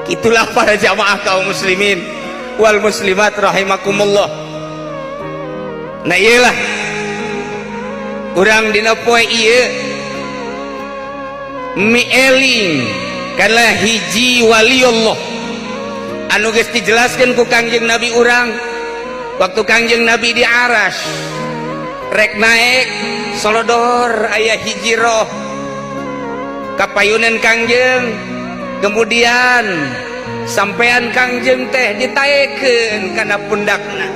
Itulah para jamaah kaum muslimin wal muslimat rahimakumullah. Nah, iyalah urang dina poe ieu mieling kana hiji waliullah anu geus dijelaskeun ku Kangjeng Nabi urang. Waktu Kangjeng Nabi di aras rek naik, solodor aya hiji roh kapayunan Kangjeng, kemudian sampean Kangjeng teh ditaekeun kana pundakna.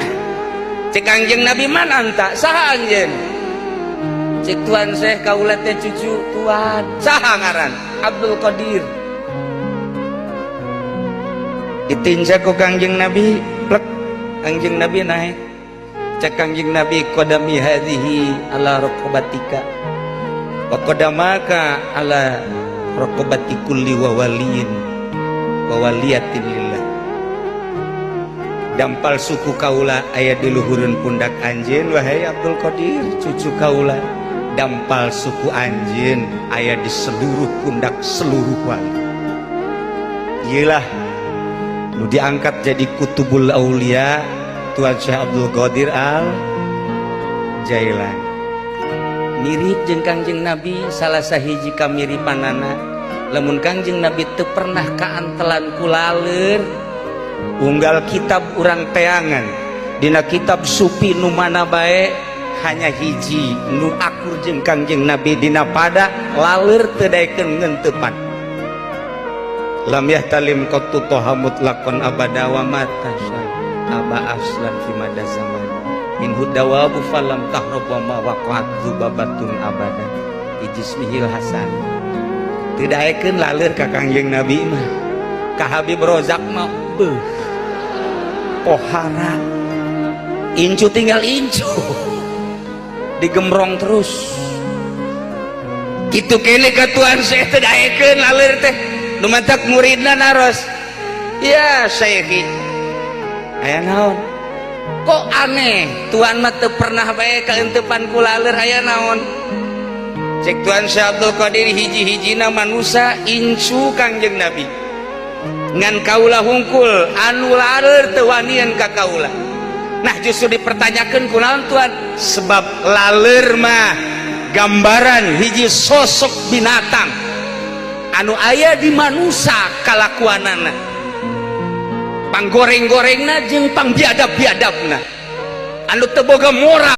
Cek Kangjeng Nabi, "Man anta? Saha anjeun?" Cek Tuan Syekh, "Kaula teh cucu tuan." "Saha ngaran?" "Abdul Qadir." Ditinjak ku Kangjeng Nabi, plek, Kangjeng Nabi naik. Cek Kangjeng Nabi, "Qadami hadhihi ala raqabatika wa qadamaka ala raqabati kulli wa waliyin wa waliyatin lillah." Dampal suku kaula aya di luhureun pundak anjeun, wahai Abdul Qadir, cucu kaula. Dampal suku anjeun aya di seluruh pundak seluruh wali. Iyalah nu diangkat jadi Kutubul Aulia, Tuan Syekh Abdul Qadir Al Jailani. Mirip jeung Kangjeng Nabi. Salah sahiji kamiripanana, lamun Kangjeng Nabi teu pernah kaantelan ku laleur. Unggal kitab urang teangan, dina kitab sufi nu mana bae, hanya hiji nu akur jeung Kangjeng Nabi dina pada laleur teu daekeun ngenteupan. Lam yahtalim qattu toha mutlaqan abada wa mata aba aslan fi mada zaman minhu dawabu falam tahrab wa ma waqa'at dzubabatun abada fi jismihil hasan. Teu daekeun laleur ka Kangjeng Nabi mah. Ka Habib Rozak mah beuh, pohara, incu tinggal incu, digembrong terus. Kitu kene ka Tuan Syekh, teu daekeun laleur teh. Nu matak muridna naros, "Ya Syekhi, aya naon? Kok aneh, tuan mah teu pernah bae kaenteupan ku laleur, aya naon?" Cek Tuan Syekh Abdul Qadir, "Hiji-hijina manusa incu Kangjeng Nabi, ngan kaula hungkul anu laleur teu wanian ka kaula." Nah, justru dipertanyakan, "Kunaon, Tuan?" "Sebab laleur mah gambaran hiji sosok binatang anu aya di manusa, kalakuanana panggoreng-gorengna jeung pangbiadab-biadabna anu teu boga moral."